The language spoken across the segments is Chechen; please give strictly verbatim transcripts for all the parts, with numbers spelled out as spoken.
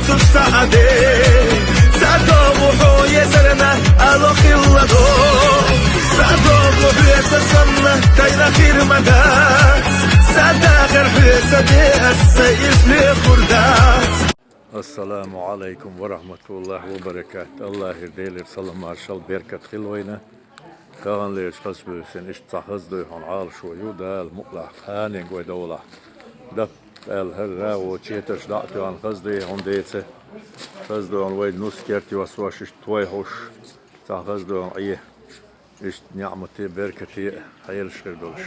Цу саӀаде, садо ву хьо езарна, ало хилладо. Садо ву хьо еза санна, тайна хир ма дац. Садагар хьо еза де аса изле хурдац. Ассаламу алайкум ва рахматуллахи ва баракат. Аллахьир, Делир салам, маршал, беркат хил вайна. Таханлерчу хаза буьйсанна иштта цхьа хаза дуй хьуна Ӏалашо ю, Дала мукъалахь кханенга вай довлахь. Дап аьлла хӀара рагӀо четаш дӀа а тоьхна хаза дуй хьуна деца. Хаза дуй хьуна вай нус керт йоссош иштта той хьуш. Цхьа хаза дуй хьуна Ӏе. Иштта неӀмате, беркате хьелаш хир долуш.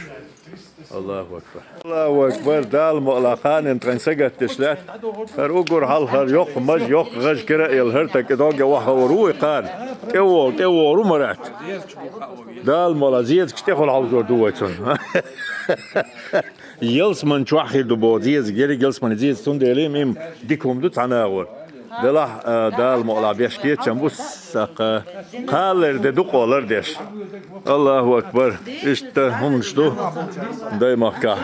Аллаху акбар. Аллаху акбар. Дала мукъалахь кханенна тхайн сагатдеш лаьтта. ХӀара уггар хьалха хӀара йоккха маж, йоккха гӀаж кира а елла, хӀара таг кӀе догге вахавар ву и кхана. ТӀевогӀу, тӀевогӀур ву Марат. Дала мукъалахь, зезагаш тӀехула хьовзор ду вай цунна. Ялсамани чохь хир ду боху зезаг, ерриг ялсамани зезаг, цундела им, им дика хӀума ду цхьана агӀор. Делахь, а, Дала мукъалахь беш кечам бу сакха. Кхаллар де дукъо лардеш. Аллаху акбар. Иштта хӀуманаш ду даймахкахь.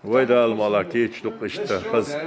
Вай Дала мукъалахь кийча дукха иштта хаза.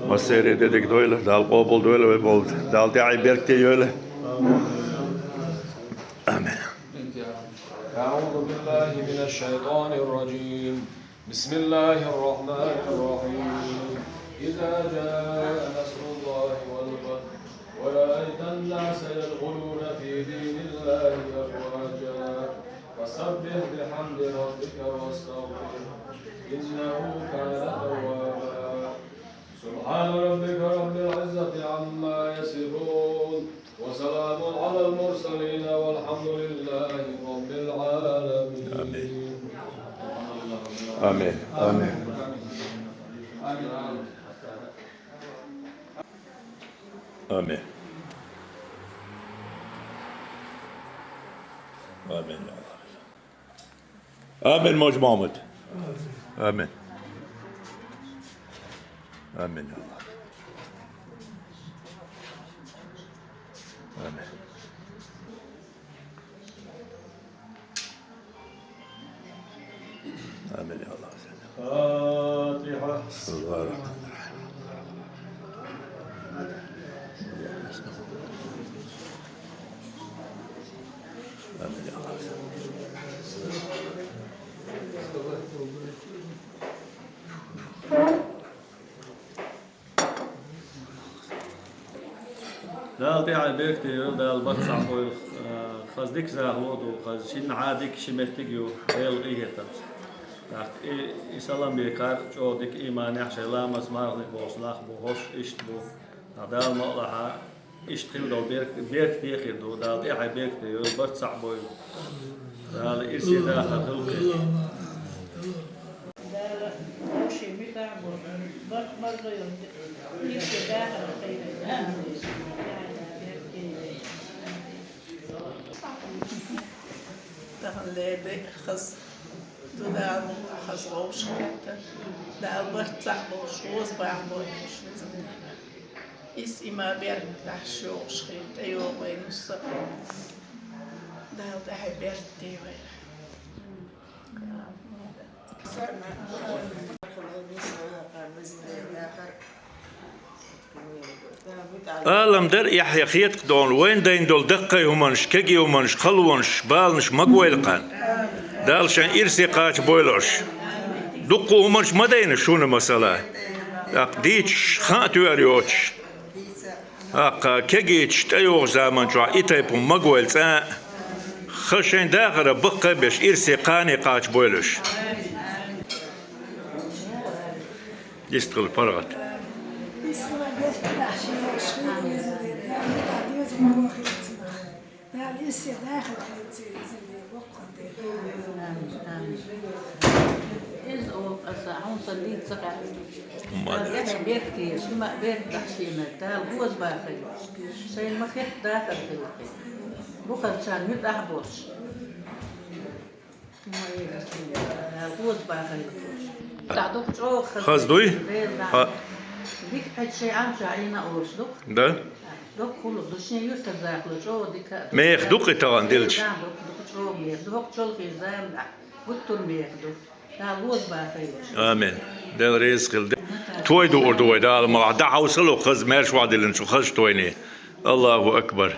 Массеран де дика дойла, Дала къобалдойла вай болу. Дала тӀаьхье беркате йойла. Амин. أعوذ بالله من الشيطان الرجيم. بسم الله الرحمن الرحيم. إذا جاء نصر الله والفتح ورأيت الناس يدخلون في دين الله أفواجا فسبح بحمد ربك واستغفره إنه كان توابا. سبحان ربك رب العزة عما يصفون وسلام على المرسلين والحمد لله رب العالمين. آمين. آمين. آمين. آمين. آمين يا الله. آمين موج محمد. آمين. آمين يا الله. آمين. آمين يا الله. فاتحة. بسم الله الرحمن الرحيم. آمين يا الله. Дала тӀаьхье беркате йойла, Дала барт цхьаъ бойла, а, хаза дика захало а ду, хаза шиннахьа дика ши меттиг а ю, Делан къинхетамца. ТӀаккха и, и салам бекар чӀогӀа дика иманехь шайн ламаз марханиг бохуш нах бу, хӀорш иштта бу. ТӀаккха Дала мукъалахь, иштта хила долу берк-, беркате а хир ду, Дала тӀаьхье беркате йойла, барт цхьаъ бойла. Дала ирсе дахар хила кхин. Дала вовшийн муьтӀахь а бо, барт марзо йолу ирсе дахар хила. Тахана лерде хаза ду, Дала мукъалахь хаза вовшахкхетта. Дала барт цхьаъ болуш, хоза бахьа бойла везан Дела. Иза иман беркат дахьаш йогӀуш хила тӀейогӀу вай нус а. Дала тӀаьхье беркате йойла. Алам дар, эхь я хетакх долу, вайн дайн долу даккхий хӀуманаш, кегий хӀуманаш, халонаш, баланаш магавойла кхана. Дала шайн ирсе кхача бойла уьш. Дуккха хӀуманаш ма дайна шуна, масала. ТӀаккха дийцаш хан а тоьар йоцуш. ТӀаккха кегийчаш тӀейогӀучу заман чохь и тайпа хӀума магавойла цкъа а. Хан шайн дахара баккхий а беш, ирсе кхане кхача бойла уьш. Дистхила паргӀат. Дала ирсе дахар хилийта иза дела, воккханна дела. Амин, амин. Иза оха аса, хьуна сан дийца ца хаьа. Ма. Дала деча беркате, шима беркате дахчийна, Дала гоза бахийла. Шайна ма хетта дахар хилийта. Бухарчарна муьтӀахь а болуш. Дала гоза бахийла. Та дукха чӀогӀа хаза. Хаза дуй? Дела. Ха. Дика хьаьж шайн Ӏам чохь Ӏийна а олуш ду-кх. Да? Дукха хуьлу, ду шен юьртара захало чӀогӀа дика а ду. Меха ду-кх и тахана дилча? Да, дукха, дукха чӀогӀа меха ду. ХӀокху чолхе заманахь гуттар а меха ду. Дала гоза бахийла. Амин. Дела реза хила. Той дуур ду вай, Дала мукъалахь. ДӀахьовсал хаза, маьрша охьадиллинчу хазачу тойне. Аллаху акбар.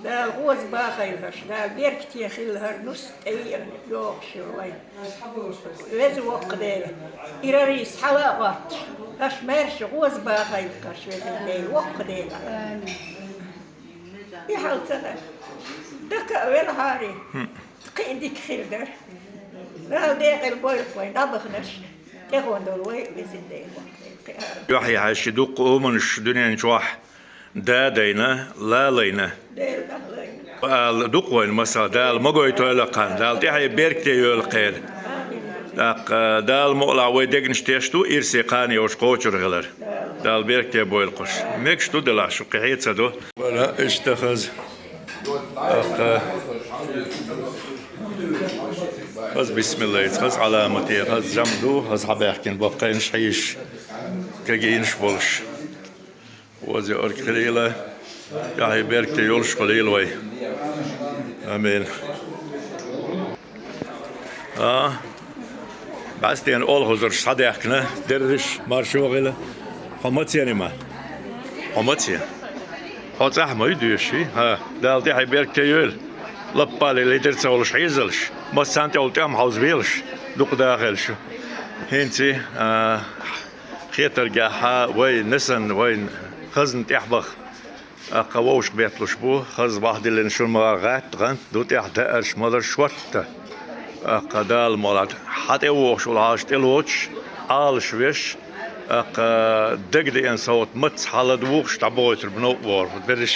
Дала гоза бахийла хӀорш, Дала беркате хила хӀара нус тӀе а йогӀуш йолу вайн. Веза воккха Дела, ирарий схьала а гӀоттуш, хӀорш маьрша гӀоза бахийла хӀорш, Веза Дела, воккха Дела. И хьал ца хӀара. Дика а велахьарий, хм, кхин а дика хир дара. Дала декъала бойла вайн дӀабаханарш, тӀехула долу вай, Веза Дела, воккха Дела, кхин а. Юьхь яхьаш ши дуккха хӀуманаш дуьнен чохь. Да дайна, ла лайна. Ала дукха вайна, масала, Дала ма гойтойла кхана, Дала тӀаьхье беркате йойла кхел. ТӀаккха Дала мукъалахь вай дегнаш теш ду, ирсе кхане йолуш кхочур хилар. Дала беркате бойла кхуш. Мегаш ду делахь, шу кхин хьеца ду. Вала, иштта хаза. ТӀаккха хаза бисмиллахӀица, хаза Ӏаламате, хаза жам ду, хаза хьабаьхкина баккхийнаш хьийзаш, кегийнаш болуш. Оза йоӀарг хилийла, тӀаьхье беркате йолуш хуьлийла вай. Амин. А? БӀаьстенан олхазарш схьадаьхкина, дерриш маршо хила. Хьо маца ю, ма? Хьо маца ю? Хьо цӀахь ма ю доьшуш? ХӀа, Дала тӀаьхье беркате йойла. Лаппале ледара ца волуш хьийзалаш, массарна тӀехула тӀом хьовзабелаш, дукха дахийла шу. ХӀинца, а, Хетаргахь, вай несана, вайн хазна тӀехь баха. ТӀаккха вовшах бетталуш бу, хаза бахьа диллина шуна ма-, гӀатта гӀант ду тӀехь даарш, маларш шортта. ТӀаккха Дала мукъалахь, хьатӀевогӀуш волу Ӏалаш тӀелоцуш, Ӏалаш веш, тӀаккха дагадеана совгӀат маца хьаладувгӀуш, дӀабохуьйтур бу новкъа бохург, берриш.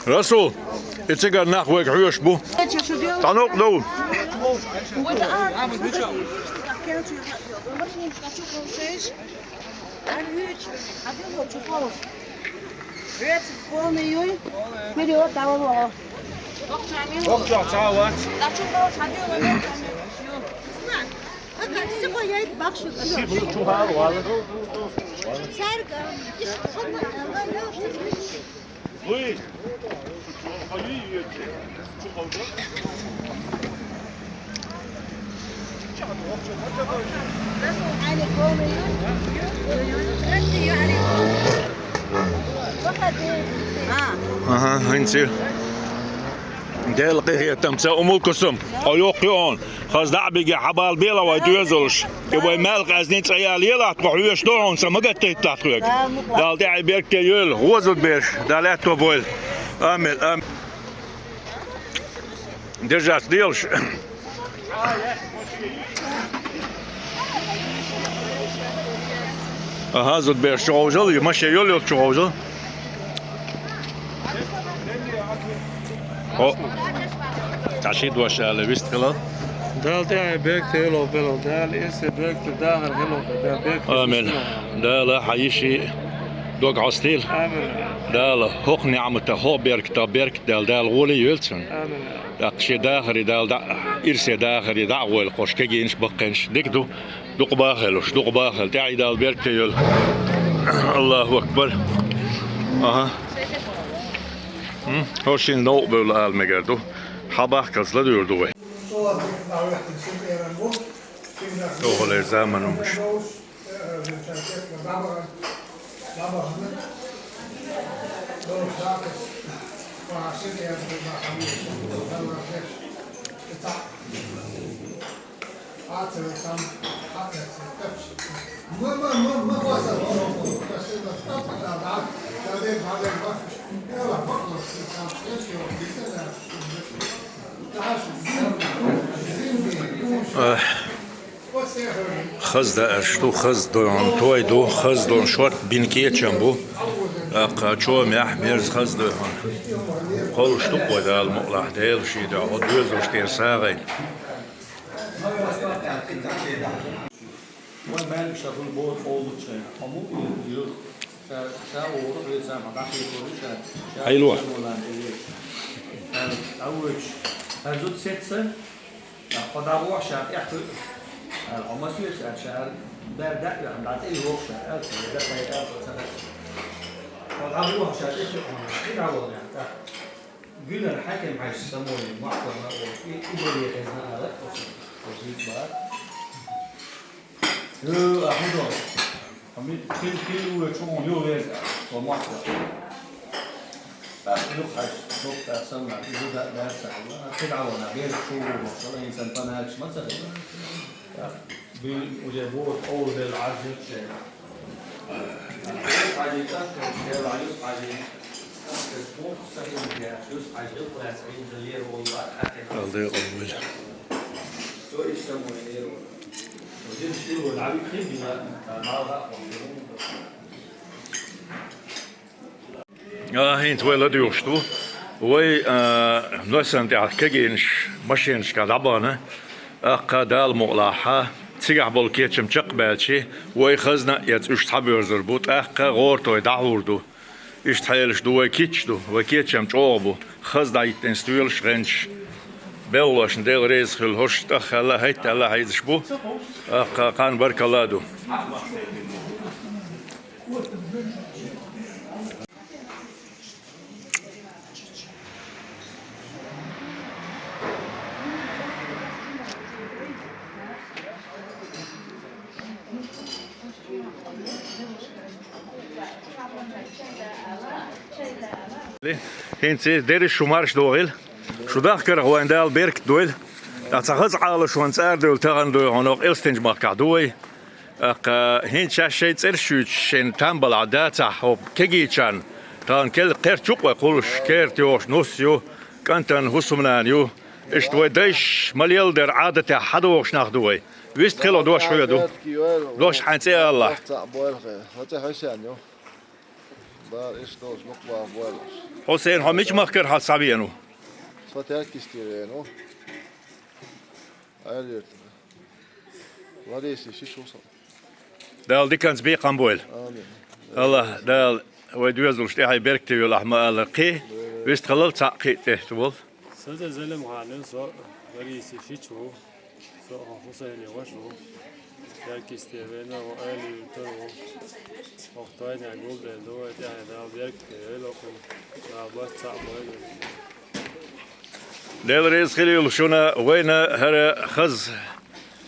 Расул, и цигара нах вайга хьоьжуш бу. Цхьа новкъа дов. Ага, хӀинца. Делан къинхетамца, Уммул-Кусум, хьо йоккха ю хьуна. Хаза дӀа а бигий, хьан бала белахь вай доьзалш. И вай мел къаьзний цӀа яла елахь, тхо хьоьжуш ду хьуна, сан ма гатдайталахь тхоьга. Дала тӀаьхье беркате йойла, гӀоза берш, Дала аьтто бойла. Амин, амин. Держаться делаш. Ага, зудбераш чу гӀовжал, и машен йол йолчу гӀовжал. О, тӀаши дош аьлла, вист хилал. Дала тӀаьхье беркате йойла, Дала ирсе беркате, дахар хилла, Дала беркате. Амин. Дала хьан йиши дог хьостийла. Амин. Дала хӀокху неӀмата, хӀокху берката беркат Дала, Дала гӀоле йойла цунна. Амин. ТӀаккха шен дахаре Дала дӀа, ирсе дахаре дӀа а гӀойла кхуш, кегийнаш, баккхийнаш. Дика ду, дукха бахийла уьш, дукха бахийла. ТӀаьхье Дала беркате йойла. Аллаху акбар. Ага. ХӀо шин новкъа бевлла ала мегар ду. Хьабахкалц ладуьйр ду вай. ТӀехула заман хӀумаш. Эх, хаза даьш ду, хаза дойгӀан той ду, хаза дойгӀан шортта бина кечам бу. ТӀаккха чомехь мерза хаза дойгӀан. Кхоллуш ду-кх вай, Дала мукъалахь, Делан шен дуьхьа, хӀо доьзалш тӀера сагӀийна. Вай маьлга ша хуьлу боху къовлучу хенахь, хьо муха ву иза? Ша, ша вогӀура хьоьца, хьо дӀахецор ю ша, ша Хьайла. Ша волан тӀе веша. Ша дӀавоьдуш, ша зуда сеца, ша хьо дӀагӀохьа ша тӀехь хуьлу, аьлла, хьо ма соьца аьлла, ша бер даьӀа вехна дӀа тӀе йоху ша аьлла, ша дакхай аьлла, ца дацара. Хьо дӀагӀохьа ша тӀе хуьлу хьуна, кхин дӀавала аьлла, тӀаккха. Гуьнара хьаькам хьаьжча самолин махкана олу, и, и бере хезна ала оцу, оцу виц бара. Э, а хӀун до? А ми, хил, хил уьйчу хьуна ю веза, со махка. ТӀаккха юха хьаьжча, доктор санна, и зуда баьрса хилла, а кхидӀа вана, бераш чу ву махкала, хӀинца паналаш ма ца хилла. Бу-, уже боху, овла делла Ӏаржа шайна. Хьажи тӀаккха, Делла Ӏаюс хьажи. ТӀаккха боху, сахилла яхаш, юс хьажи, лаьцна, хӀинца лера волу бакъ хьаькам. Алла декъал вуьйла. Цо иштта мо лера волу. Уже шил волу Ӏави хин бина, та малха а хӀума. А, хӀинца вай ладуьйгӀуш ду. Вай, а, Носана тӀехь кегийнаш машенашкахь дӀабахана, тӀаккха Дала мукъалахь, цигахь болу кечам чекхбаьлчи, вай хазна а эца уьш цхьабоьрзур бу, тӀаккха гӀора той дӀахьур ду. Иштта хьелаш ду, вай кийча ду, вай кечам чӀогӀа бу, хаза дӀахӀиттина стоьлаш, гӀенташ. БелгӀашна Дела реза хуьлда, хӀорш тӀеххьаьлла, хӀетта аьлла хьийзаш бу, тӀаккха кхана баркалла а ду. ХӀинца дерриш шу марша догӀийла. Шу дахкарх вайн Дала беркат дойла. Ткъа цхьа хаза Ӏалашонан цӀа а девлла тахана дуй хьуна, оха Элстинчу махкахь ду вай. ТӀаккха хӀинца шаьш шайн цӀераш юьйцуш, шайна там балахь дацахь, хӀокху кегийчарна, тахана кел-, кхерчу-кх вай кхуллуш, керта йогӀуш Нус ю, кӀантана хӀусамнана ю. Иштта вай дайша ма-лелла дерг Ӏадатехь хьадогӀуш нах ду вай. Вист хила дош хьоьду. Дош хьайн цӀе алахь. Хьо цӀе Хьусен ю. Дала иштта долчу мукъа ваха бойла. Хьусен, хьо мича махкара хьан схьавеана ву? Со Теркйисте веана ву. Ӏелира. Лариси ши чу со. Дала диканца бекхам бойла. Амин. Аллах, Дала вай доьзалш тӀаьхье беркате йолахь ма аллара кхин, вистхилал цхьаъ кхин а тӀе тӀе волу. Сан цӀе Залимхан ю, со Лариси ши чу ву, со хьо Хусайне ваша ву. Теркйисте веана ву, Ӏелира тара ву. Хьох тойнехь гулбелла ду вай, тӀаьхье Дала беркате йойла хӀокхунна. Дала бац цхьаъ бойла. Дела реза хилийла шуна, вайна хӀара хаза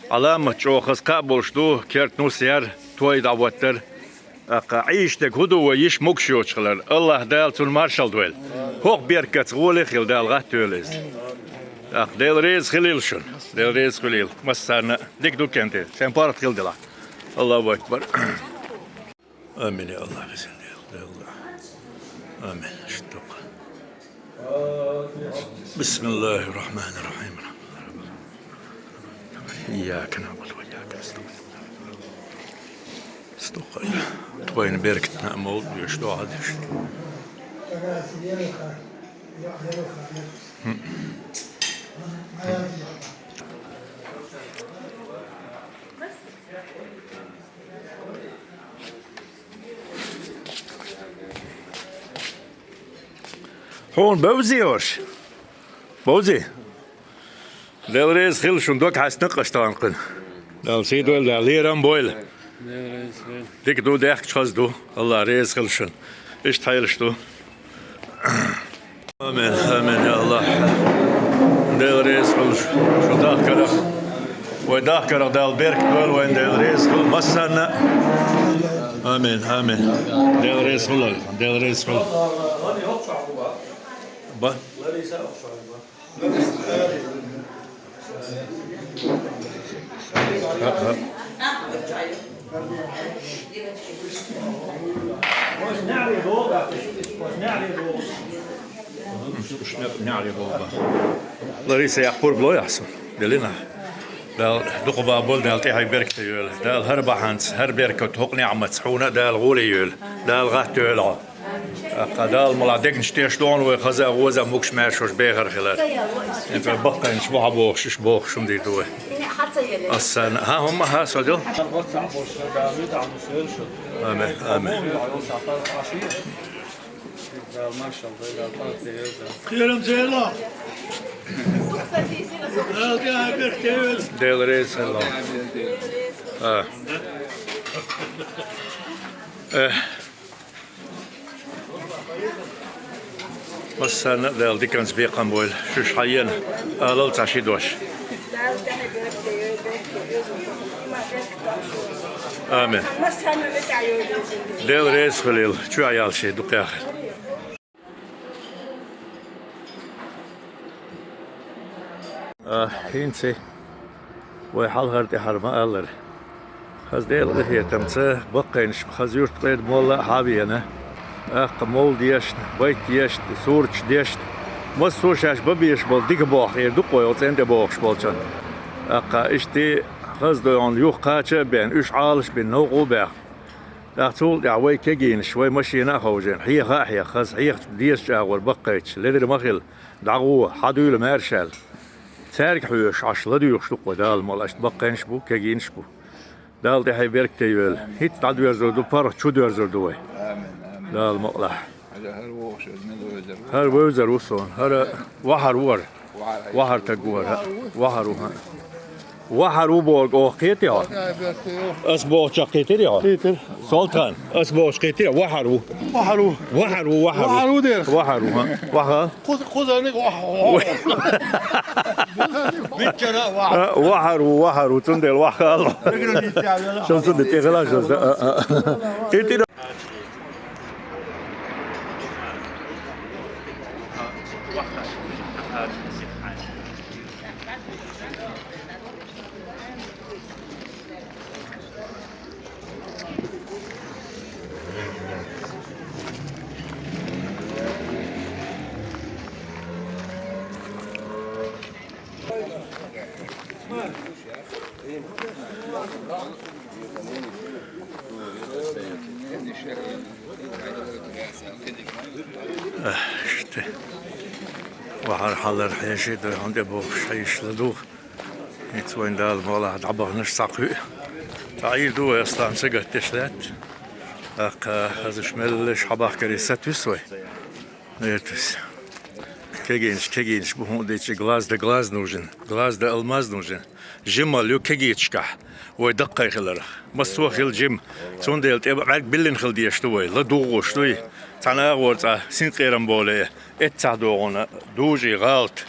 Ӏаламат чӀогӀа хаза кхаъ болуш ду, керта Нус яр, той дӀахӀоттар. ТӀаккха Ӏийша дерг хӀун ду вай йиша могуш йоцуш хилар? Аллах Дала цунна маршалла дойла. ХӀокху беркатца гӀоле а хила Дала гӀаттайойла иза. ТӀаккха Дела реза хилийла шуна, Дела реза хилийла. Массарна а дика ду кенте, шайн паргӀат хила делахь. Аллаху акбар. Амин, я Аллах, везан Дела, Дела. Амин. Иштта ду-кх. بسم الله الرحمن الرحيم. إياك نعبد وإياك نستعين. Стохай. Твайна беркатна а мовлад веш дохьа деш. Хьуна бевзий хӀорш? Бовзий? Дела реза хила шуна, дог хьаьстина кхаштан кхуьнан. Дала сий дойла, Дала лерам бойла. Дика ду, даьхкаш хаза ду. Аллах реза хила шуна. Иштта хьелаш ду. Амин, амин, я Аллах. Дела реза хуьлда шун дахкарах. Вай дахкарах Дала беркат дойла вайна, Дела реза хуьлда массарна. Амин, амин. Дела реза хуьлда, Дела реза хуьлда. Ба. Лариса, яхь пурба лой ахь суна? Делина. Дала дукха бахьан болба, Дала тӀаьхье беркате йойла. Дала хӀара бахьанца, хӀара беркат, хӀокху неӀматца хьуна а Дала гӀоле йойла. Дала гӀаттайойла хьо. ТӀаккха Дала мукъалахь дегнаш теш дохна вай хаза а, воза а, могуш-маьршаш бехар хилар. ХӀинца вай баккхийнаш бу хьан бохуш, уьш бохуш хӀума дийр ду вай. Ас санна, хӀан, хӀумма, хӀан, со дил? Амин, амин. Кхерам церла. Дела реза хуьлда. А. Э. Массарна а Дала диканца бекхам бойла. Шуьш хьаена, алал цхьа ши дош. Амин. Дела реза хуьлийла, чу а ял ши дукхаха. А, хӀинца вай хьалхара тӀаьхьара ма-аллара. Хаза Делан къинхетамца баккхийнаш хаза юьртахь къеда молла а хьавена. ТӀаккха молла дешна, байт дешна, сураташ дешна. Массо а шаьш бан безаш болу дика боху, эр ду-кх вай оцу цӀен тӀе бохуш болчунна. ТӀаккха иштта хаза дойгӀана юхакхача а бен, уьш Ӏалаш а бина, новкъа а баьхна. ТӀаккха цул тӀаьхьа вай кегийнаш, вай машина а ховшийна, хьеха а хьеха, хаза хьехачу дезачу агӀор баккхайташ, ледара ма хила, дӀагӀо, хьадуьйла маьрша аьлла. Цаьрга хьоьжуш Ӏаш ладуьйгӀуш ду-кх вай Дала мукъалахь, иштта баккхийнаш бу, кегийнаш бу. Дала тӀаьхье беркате йойла. ХӀинца дӀадоьрзур ду паргӀат, чу доьрзур ду вай. Амин, амин. Дала мукъалахь. ХӀара, хӀара вовшах мила вевзар ву? ХӀара вовзар ву суна. ХӀара вахар ву вара. Вахар таг ву вара. Вахар ву, хӀа. Вахар ву бохург оха кхетий хьо? Ас бохучох кхетирий хьо? Кхетира. Солтан, ас бохучох кхетирий? Вахар ву. Вахар ву. Вахар ву, вахар ву. Вахар ву дера. Вахар ву, хӀа. Ваха. Кхуза-, кхузарниг ваха. Ой. Биччара ваха. А, вахар ву, вахар ву. Цундела ваха ала. Шо цунна тӀехила шо. А, а, а. Кхетира. Ишта. Вахар хьалар хьеший ду, хьуна тӀе бохуш хьийшла ду. ХӀинца вайн Дала мукъалахь дӀабаханаш цхьа кхуьу. ТӀаьхьа ду вай, Аслан, са гатдеш лаьтта. ТӀаккха хазаш меллаш хьабахкаре сатуьйсу вай. Летуьйсу. Кегийнаш, кегийнаш бу, хӀунда аьлча глаз да глаз нужен, глаз да алмаз нужен. Жималла ю кегийчкахь вай даккхий хиларх. Массо а хила жима. Цундела тӀе бӀаьрг биллина хила дезаш ду вай, ладугӀуш дуй. Цхьана агӀор цкъа синкъерам боле, эццахь догӀуна дужий гӀалат.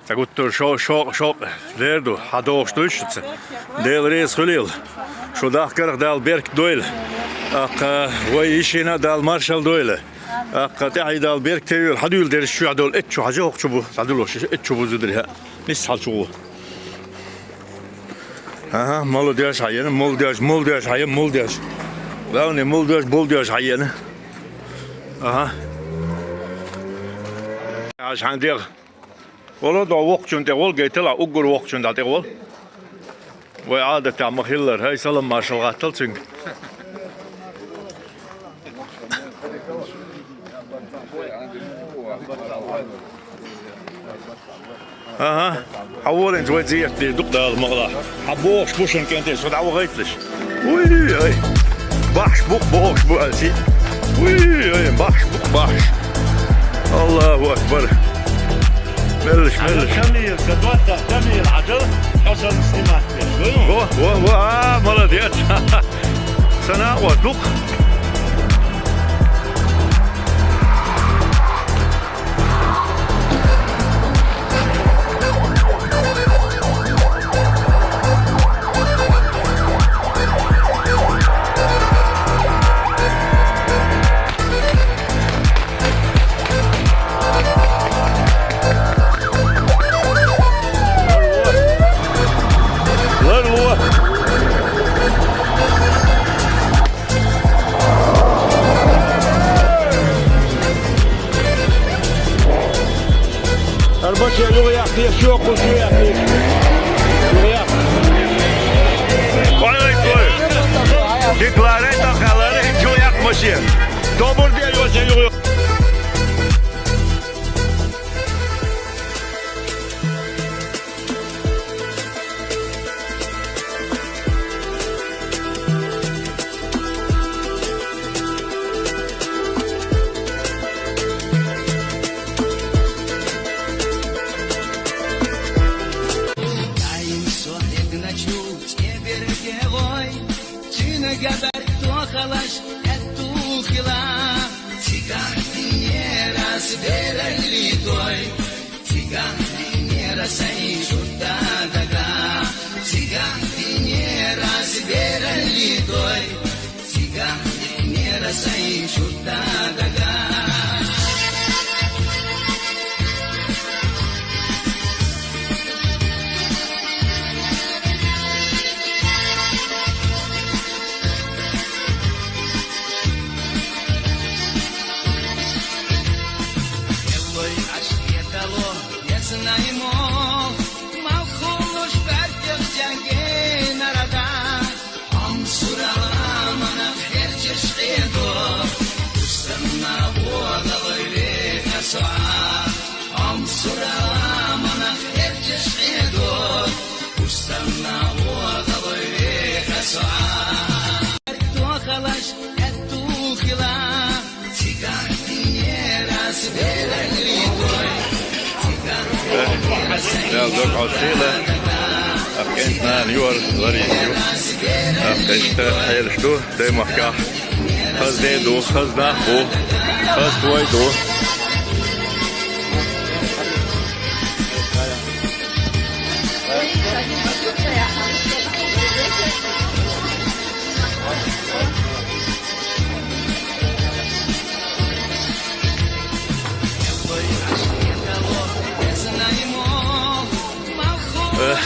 Цхьа гуттар шо-, шо-, шо-, лер ду, хьадогӀуш дуй шуьца. Дела реза хуьлийла. Шу дахкарх Дала беркат дойла. ТӀаккха вай йишина а Дала маршалла дойла. ТӀаккха тӀаьхье Дала беркате йойла. Хьадуьйла дерриш чохь долу, эццу хьажа хӀокху чу бу, дӀадуьллуш, эццу чу бу зударий хьа. Нисса хьала чу гӀо. Ага, молодежь хьаена, молодежь, молодежь хьаена, молодежь. Главное, молодежь, молодежь хьаена. Ага. Аш хьан дегӀ. Вала до вокхучун тӀе вала, гайтала уггар вокхучун дӀа тӀе вала. Вай Ӏадатехь ма-хиллара, хӀай салам маршалла гӀаттал цуьнга. Ага, хьан воланчу вай зерат дийр ду-кх Дала мукъалахь. Хьан бохуш бу шун кӀентий, со дӀавахийталаш. Уй, ай. Бахьаш бу-кх бохуш бу аьлчи. Уй, ай, бахьаш бу-кх, бахьаш. Аллаху акбар. Меллаш, меллаш. Тамир, ца доттагӀа, Тамир, Ӏадал, хьо санна снимать деш. Во, во, во, а, молодец. Сана а ду-кх. Габар тохалаш аьтту хила. Цигахь динера ас бералли дой. Цигахь динера сайн шуьтта дага. Цигахь динера ас бералли дой. Цигахь динера сайн шуьтта дага. Эллой аш кхетало, я знаю, мо, мал хулуш бартих джанге нарада. Амсурала манах херчеш къедо, устанна вогъалой вехасуа. Амсурала манах херчеш къедо, устанна вогъалой вехасуа. Тохалаш аьтту хила. Цигахь динера ас бералли дой. Цигахь динера ас. Ял дог хьалсийла. Ахкенна юар ларийсу. Ахкенна хьелаш ду, дай махках. Хаз де ду, хаз нах бу, хаз твой ду. Эх.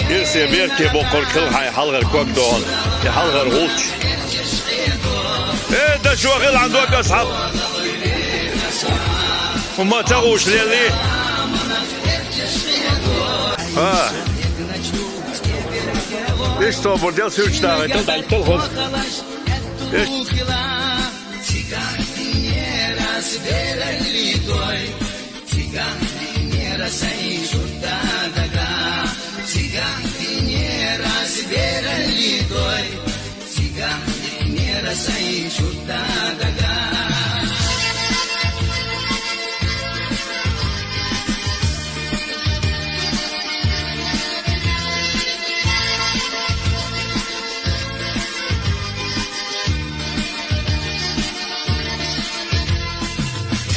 Ирсе берке боккхур кхел хьай хьалгӀар ког догӀун. И хьалгӀар гӀулч. Э, да шо хил хьан дог асхьаб. ХӀума ца гӀуш лелли. А. Иш собар дел сувч дагӀайтал, дайтал хоз. Иш. Цигахь динера ас бералли дой. Цигахь динера сайн шуьтта дага. Цигахь динера ас бералли дой. Цигахь динера сайн шуьтта дага.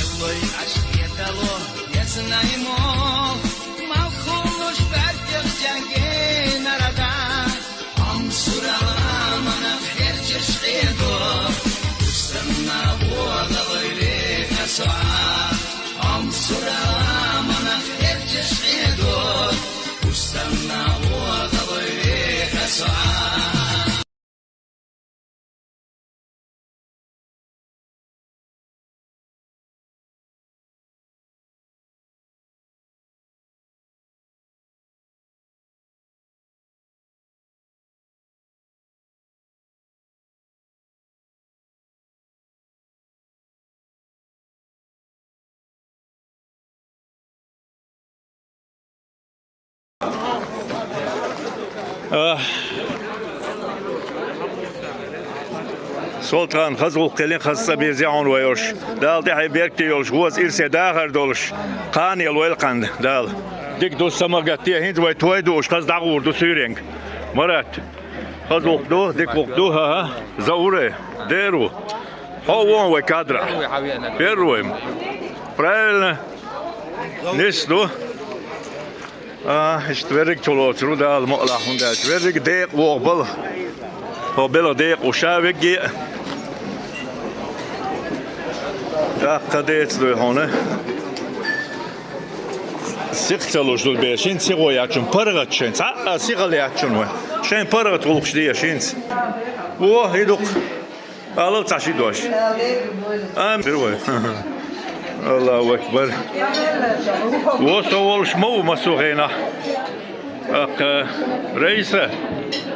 Эллой аш кхетало, я знаю, мо, мал хулуш бартих джанге нарада. Амсурала манах херчеш къедо, устанна вогӀалой вехасуа. Амсурала манах херчеш къедо, устанна вогӀалой вехасуа. А. Султан, хаза гӀуллакх кхелин, хаза цӀа бирзи хьуна вай уш. Дала тӀехье беркате йолуш, веза ирсе дахар долуш, кхане лойла кханна Дала. Дика ду, самагатте, хӀинца вай той ду уш, хаза дӀагӀур ду суьйренга. Марат, хаза гӀуллакх ду, дика гӀуллакх ду, хӀа-хӀа. Зауре, дер ву. Хьо вон вай кадра. Первый. Правильно. Нис ду. А, иштта верриг чулоцуру Дала мукъалахь, хӀунда аьлча верриг декъа вогӀу бала. Хьо белха декъа ву ша вегге а. ТӀаккха деца дуй хьуна. Сиха ца луш ду бер, шин сихо яц шун, паргӀат шайн, цхьа а сихал яц шун вай. Шайн паргӀат гӀуллакхаш де шинца. Во, и дукха. Алал цхьа ши дош. Ам, бир вай. Аллаху акбар. Во со волуш ма ву массо а хенахь. Аккха, Раиса,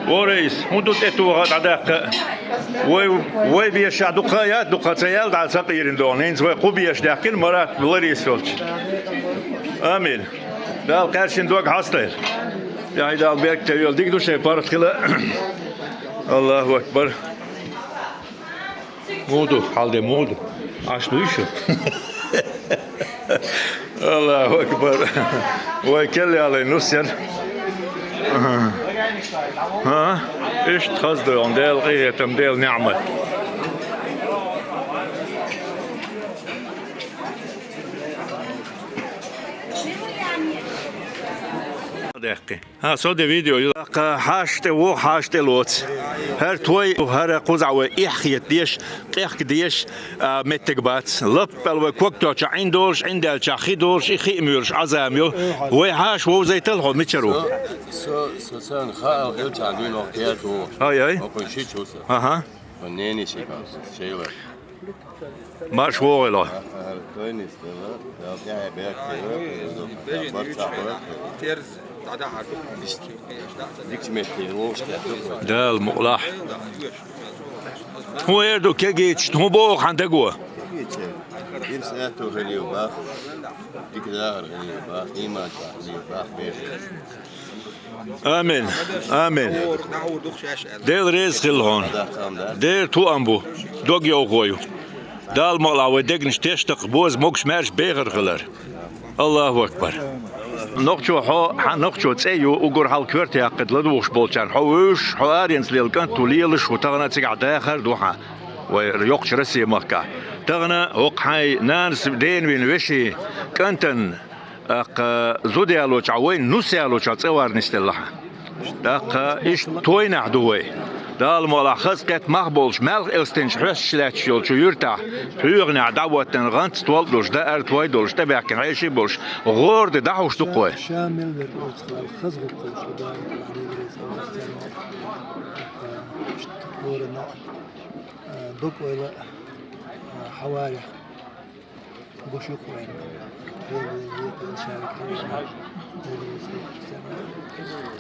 во Раис, хӀун ду тӀетоха дӀадаккха? Вай, вай бешахь дукха а яц, дукха ца яьлла дӀа ца къийрина догӀу. ХӀинца вай кху беша даьккхина Марат, Ларис йолчу. Амин. Дала кхаьршина дог хьастайла. Яхьи Дала беркате йойла, дика ду шайн паргӀат хила. Аллаху акбар. Муха ду, хьал де муха ду? Аш дуй шу? Аллаху акбар. Вай келла ялай нус ян. ХӀа? Иштта хаза ду хьуна, Дела къинхетам, Дела ниӀмат. Даьккхи. ХӀа, со де видео ю. ТӀаккха хьаша тӀе воху, хьаша тӀе лоцу. ХӀара той, хӀара кхузахь вай эхь хета дезаш, къехка дезаш, а, меттиг бац. Лаппал вай ког тоьхча Ӏин долуш, Ӏин даьлча хи долуш, и хи а муьйлуш Ӏазам ю. Вай хьаша вовзайтал хьо мичара ву? Со, со, со царна хаал хилча дуьйна ваху керту. Ай, ай. Окхуьн ши чу со. Аха. Ван нени ши кас, шейла. Марш вогӀийла. Аха, тойнис дела, дал тӀехьа бехке, барца бехке. Дала мукъалахь. ХӀун эр ду кегийча, хӀун боху хьан даго? Кегийча, ирс аьтту хилийла бах, дика дахар хилийла бах, иман чохь хилийла бах, беш. Амин. Амин. Дела реза хила хьуна. Дера тоам бу, дог йовхо ю. Дала мукъалахь вай дегнаш тешнакх боза могуш маьрша бехар хилар. Аллаху акбар. Нохчо хьо, хьан нохчо цӀе ю, уггар хьалха коьрта яккхийта ладугӀуш болчарна. Хьо вевзаш, хьо аренца лела кӀант ву, лелаш ву, тахана а цигахь дахар а ду хьан. Вай йоккхачу Россия махкахь. Тахана хӀокху хьайн нанас дена вина вешин кӀантана, тӀаккха зуда ялочохь, вайн нус ялочохь цӀе вар нисделла хьан. ТӀаккха иштта тойнахь ду вай. Дала мукъалахь хаза кхетта мах болуш, маьлха элстинчу хьоьсташ лаьтташ йолчу юьртахь, пхьоьханехь дӀа а ваттана, гӀант стол а долуш, даар а той а долуш, тӀебаьхкина хьеший а болуш, гӀора де дӀахьуш ду-кх вай. Ша мел верг оцу хаза гӀуллакх ду, Дала мукъалахь Дела реза хуьлда. Иштта хӀоранна а, дог-ойла а, хьаварех.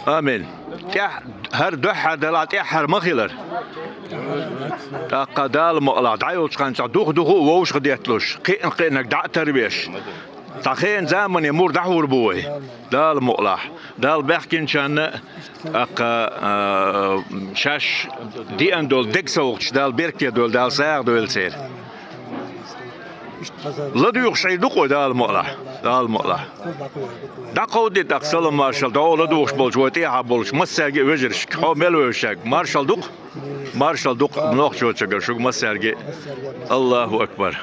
Амин. ТӀехь-, хӀара дуьххьара делахь, тӀаьххьара ма хилара. ТӀаккха Дала мукъалахь, дӀайолчу ханчохь дух-духу а вовшах детталуш, кхиъна-кхиънарг дӀа а тарбеш. Цхьа хенан замане мур дӀахьур бу вай. Дала мукъалахь. Дала баьхкинчарна а, тӀаккха, а, шаьш деана долу дег совгӀаташ Дала беркате дойла, Дала сагӀа дойла церан. ЛадуьйгӀуш Ӏийр ду-кх вай, Дала мукъалахь, Дала мукъалахь. ДӀакховдийта тӀаккха салам-маршалла, дӀо ладугӀуш болчу вай тӀехьа болчу массаьрга а вежаршка, хьо мел вевзачаьрга. Маршалла ду-кх, маршалла ду-кх нохчочуьнга шуьга массаьрга а. Аллаху акбар.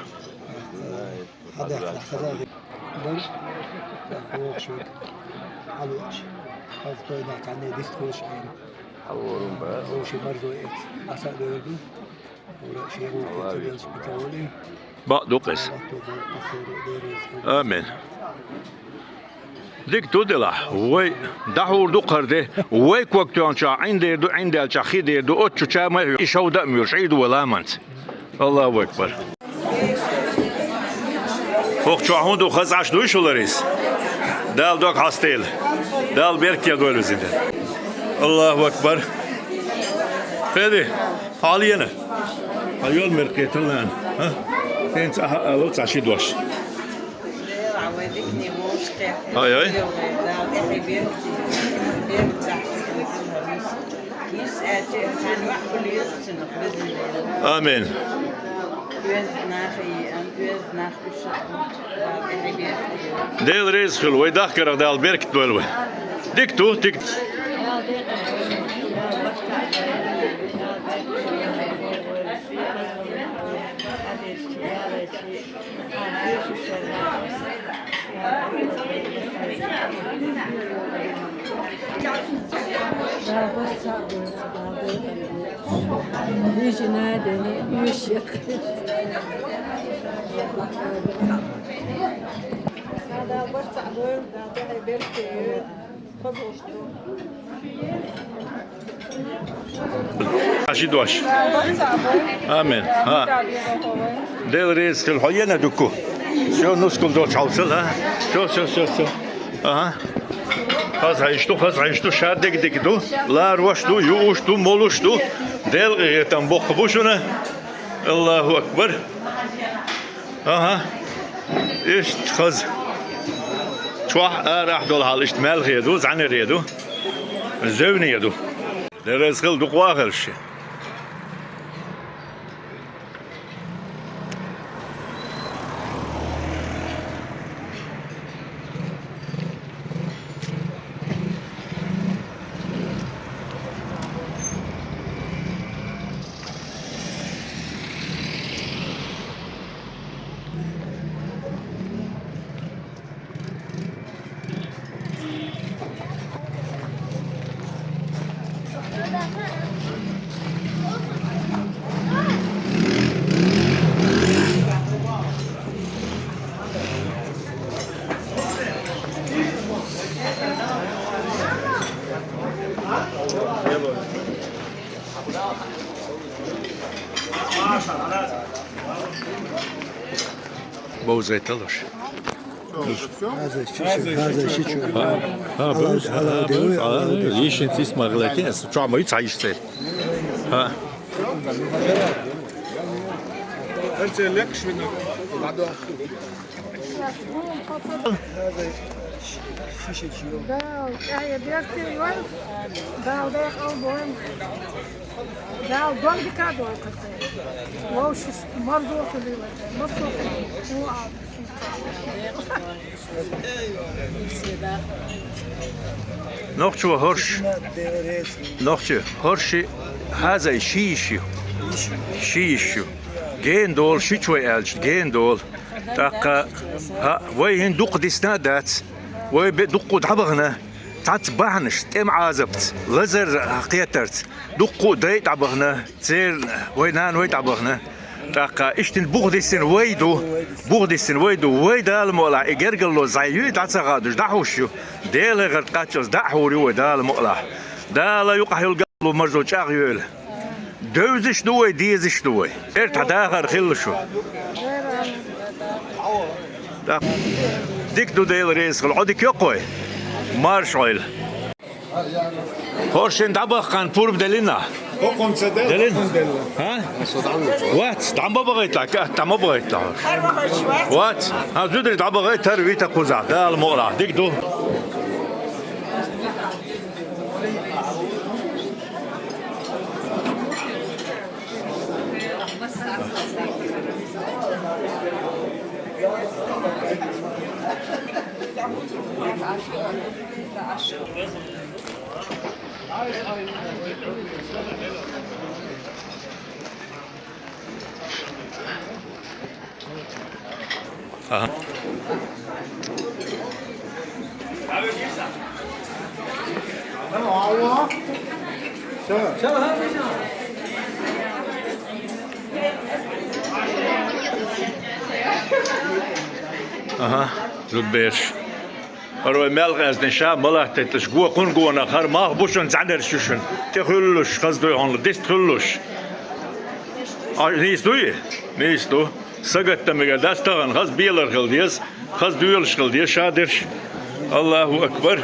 Бакъ ду-кх иза. Амин. Дика ду делахь, вай дӀахьур ду-кх хӀара де, вай ког тоьхначохь Ӏин дер ду, Ӏин даьлчахь хи дер ду, оццу чамай а хьоьгуш, и шовда а муьйлуш, Ӏийр ду вай ламанца. Аллаху акбар. ХӀокху чохь хӀун ду, хаза Ӏаш дуй шу, Лариса? Дала дог хьастийла. Дала беркате дойла везан де. Аллаху акбар. Хеди, хьалйина. Хьан йол мер кхетал нана. ХӀа? ХӀинца ахьа ало цхьа ши дош. Ай, ай. Амин. Дела реза хуьлда, вай дахкарах Дала беркат дойла вай. Дика ду, дика. Хьажи дош. Амин. ХӀа. Дела реза хила, хьо йина дукку. Всё, нускал долчу хьовсал, а? Всё, всё, всё, всё. Ага. Хаза хьайш ду, хаза хьайш ду, ша дика-дика ду. Ларош ду, юуш ду, молуш ду. Делкъе гӀетам боккха бу шуна. Аллаху акбар. Ага. Иштта хаза. Чохь арахь долу хьал иштта маьлхе ду, зӀаьнере ду, зевне ду. Дерриг хила дукха вахалаш. Бовзайталаш. Хаза шичу, хаза шичу. Ха, ха, бус, ха, бус, ха, йишин тис магълаки, ас чама ит айште. Ха. Эрче лекшвина. Хаза шичу. Да, я, я, я, да, да, я, Дала дон дика дойла кхы. Вовшашта марзо хуьлийла, марзо хуьлийла. Нохчо хӀорш. Нохчо хӀорш хаза ши йиш ю. Ши йиш ю. Гена долу шичой аьлча, гена долу. ТӀаккха, хӀа, вай хӀинца дукха дисна а дац. Вай бе-, дуккха дӀабахана. Цхьацца бахьанаш, тӀеман Ӏазапца, лазар кхетарца, дуккха а дай дӀабахана, церан вай нана вай дӀабахана. ТӀаккха иштта бух диссина вай ду, бух диссина вай ду, вай Дала мукъалахь, и гергарло зӀе ю, и дӀа ца хадуш, дӀахьуш ю. Делан гӀерта кхаччалц дӀа а хьур ю вай Дала мукъалахь. Дала юкъахь йолу гергарло марзо чӀагӀйойла. Девзаш ду вай, дезаш ду вай. Эрта хьан дахар хилла шу. Дика ду, Дела реза хуьлда. Ӏодика йоккхой? Марша Ӏойла. ХӀорш шина дӀабахкана пурба деллина? ХӀокхунца делла, деллина? ХӀокхунца делла. ХӀа? Вац, дӀа ма бахийталахь, кӀатта дӀа ма бахийталахь. Вац, хьан зударий дӀабахийта, тара вита кхузахь, Дала мукъалахь. Дика ду. Аха. Аха, зудберш. ХӀара вай мел къаьстина ша ма латтийталаш, го кхунна гонах, хӀара малх бу шуна, цхьаьнарш ю шуна. ТӀе хуьллуш, хаза дуй хьуна, дист хуьллуш. А, нийса дуй? Нийса ду. Сагатта мегар дац тахана, хаза белар хила деза, хаза доьлуш хила деза ша дерш. Аллаху акбар!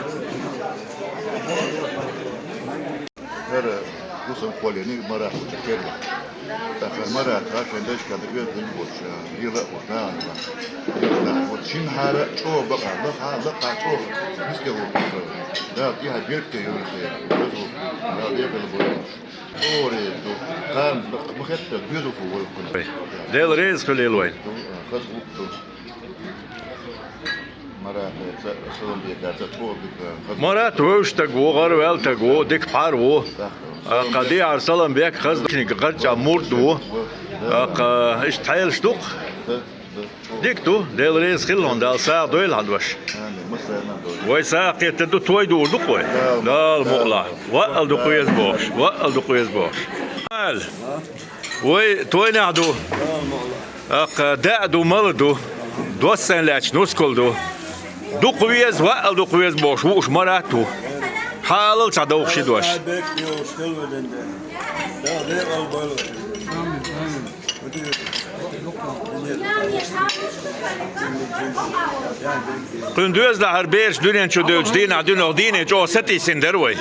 ХӀара гусам кхоллаелла Марат волчу керла. ТӀаккха Марат, ша шайн дайшка дан оьзда хилла волчу, лела а волчу нахана ван. Вот шинхьара чӀогӀа бакъахь, лакхахь, лакхахь чӀогӀа миска ву. Да, тӀехьа беркате йойла те, хаза ву. Да, декъала бойла. ЧӀогӀа реза ду. Тхан ма хетта, доьзал фу вай кхунна. Дела реза хуьлийла вайн. Хаза ву. Марат вевзаш стаг ву, гӀараваьлла стаг ву, дика пхьар ву. Аккха дехьара Саламбек хаза душниг гӀарчӀа мурд ву. Аккха иштта хьелаш ду-кх. Дика ду, Дела реза хила хьуна, Дала сагӀа дойла хьан дош. Вай сагӀа кхетта ду, той дуур ду-кх вай. Дала мукъалахь. Ваъал дукха веза бохуш, ваъал дукха веза бохуш. Вай тойнехь ду. Аккха даа ду, мала ду. Доссайн лаьтташ нускал ду. Дукха веза, ваъал дукха веза бохуш вууш Марат ву. Хьалал цхьа довха ши дош. Кхуьнан доьзалехь хӀара бераш дуьнен чу девлча дийнахь дуьненах дийне чӀогӀа сатийсина дара вай.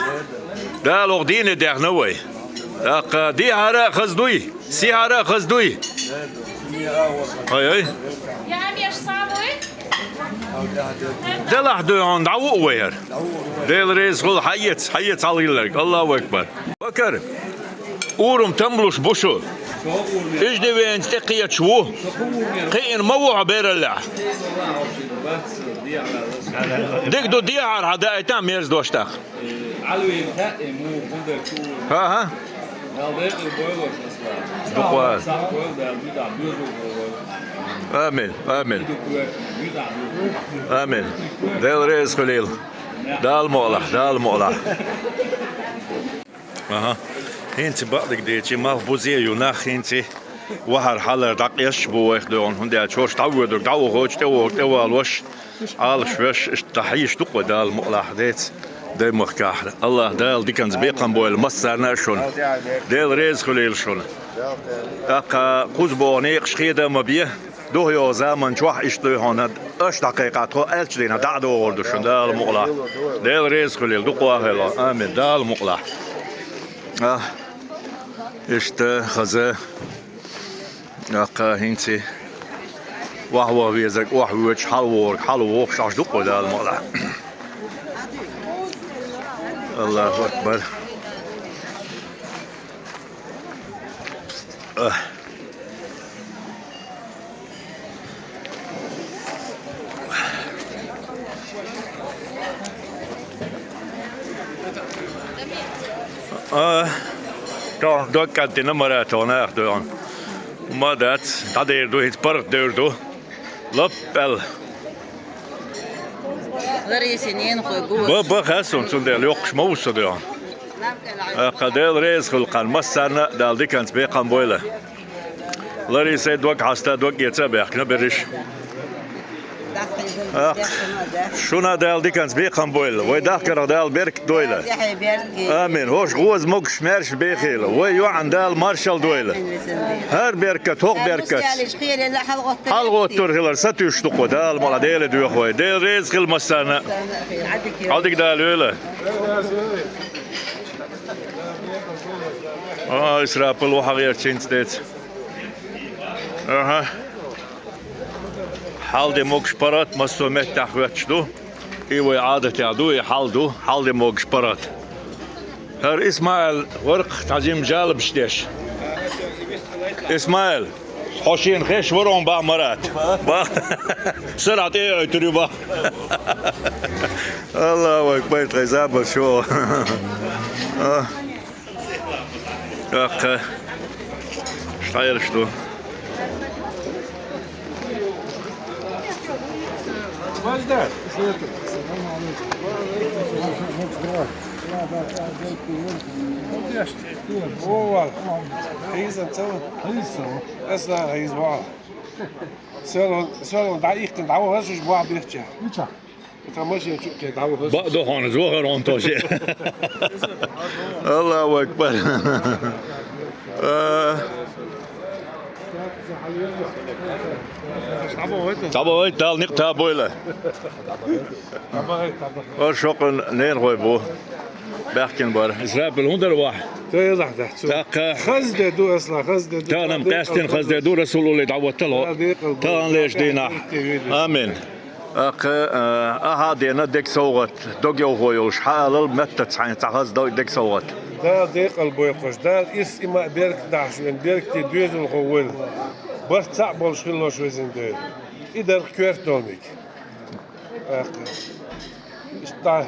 Дала оха дийне дехна вай. ТӀаккха дехьара а хаза дуй, сехьара а хаза дуй. Ай-ай. Делахь дуй хьуна, дӀаву вай хӀара. Дела реза хуьлда, хьаэца, хьаэца хьалхилларг. Аллаху акбар. Бакар, урам тамлуш бу шу. Иждивенца тӀекхеташ ву. Кхиъна ма ву хьо бераллехь. Дика ду, дехьара хьан даийтахь мерза дош тӀаккха. Ӏалвин хаьа, муха хӀун дерг ду? ХӀан-хӀа. Дала декъала бойла шуна. Дукха вала. Сахь бойла Дала, муьтӀахь доьзал бойла. Амин, амин. Дукха векъа, муьтӀахь доьзал. Амин. Дела реза хуьлийла. Дала мукъалахь, Дала мукъалахь. Аха. ХӀинца бакъдерг дийцича, малх бузе а ю нах хӀинца. Вахара хьалар дӀакъаьсташ бу вайх дуьйхьна, хӀунда аьлча хӀорш дӀавоьдург дӀавохочу, тӀевогӀург тӀевалош, Ӏалашвеш, иштта хьийзаш ду-кх вай Дала мукъалахь дийца. Даймахкахьара. Аллах Дала диканца бекхам бойла массарна а шуна. Дела реза хуьлийла шуна. ТӀаккха кхуза боху некъаш хеда а ма бе, духхьал йолу заман чохь иштта дуй хьуна, аша дӀакхайкхахь, тхо аьллачу дийнахь дӀа а догӀур ду шуна, Дала мукъалахь. Дела реза хуьлийла, дукха вахийла. Амин, Дала мукъалахь. А, иштта хаза. ТӀаккха хӀинца охьаваха везарг охьавоьдуш, хьалавогӀург хьалавогӀуш, Ӏаш ду-кх вай, Дала мукъалахь. Аллаху акбар. А. А, то дог кӀантина Марата, нах дойгӀна. Ма дац, дӀадер ду, хӀинца паргӀат девр ду. Лап аьлла. Ларисин ненахой бу. Ба, ба, хасун, цундела йоккхуш ма ву со дойгӀна. ТӀаккха Дела реза хуьлу кхарна массарна а, Дала диканца бекхам бойла. Ларисай дог хьаста, дог эца а баьхкина берриш. ТӀаккха шуна Дала диканца бекхам бойла. Вай дахкарах Дала беркат дойла. Амин. ХӀорш гӀоза могуш маьрша бехийла. Вай йоӀана Дала маршалла дойла. ХӀара беркат, хӀокху беркат. ХьалагӀоттур хилар сатуьйсуш ду-кх вай, Дала мукъалахь, Дела доьху вай. Дела реза хила массарна. Ӏадика Дала йойла. А, Исрапил ву хьагӀерчинца деца. Аха. Хьал де могуш паргӀат массо а меттехь хӀоьттуш ду. И вай Ӏадатехь ду, и хьал ду, хьал де могуш паргӀат. ХӀара Исмаил вара-кх цхьа жима жалабаш деш. Исмаил, хьо шена хезаш вара хьуна бах Марат. Бах. Сарахь тӀе а ойтур ю бах. Аллаху акбар, тхайн забар шо. А. ТӀаккха. Шайраш ду. Вовал. Хьийзан цала? Хьийза. Аса хьийза вал. Сел, сел дӀаихкина дӀавахаш уьш бохь бехча. Ича. Ца машина чу ке дӀавахаш. Бакъ ду хьуна, зохар он тоже. Аллаху акбар. А. ТӀабахӀойта, Дала никъ табойла. Аш хӀокхуьнан ненахой бу. Баьхкина бара. Исрапил хӀун дара вахь? ТӀаккха. Хазде ду, асла, хазде ду. Тахана-м къаьстина хазде ду, Расулулле дӀаваттало. Тахана леш дийнахь. Амин. ТӀаккха, а, ахьа а дена дега совгӀат, дог йовхо йолуш, хьаалал меттаца хьайна цхьа хаза дог-, дега совгӀат. Дала декъал бойкхуш, Дала ирс има а беркат дахьаш вен, беркате доьзалхо войла. Барт цхьаъ болуш хилалаш везина дойла. И дарх коьрта долниг. ТӀаккха. Иштта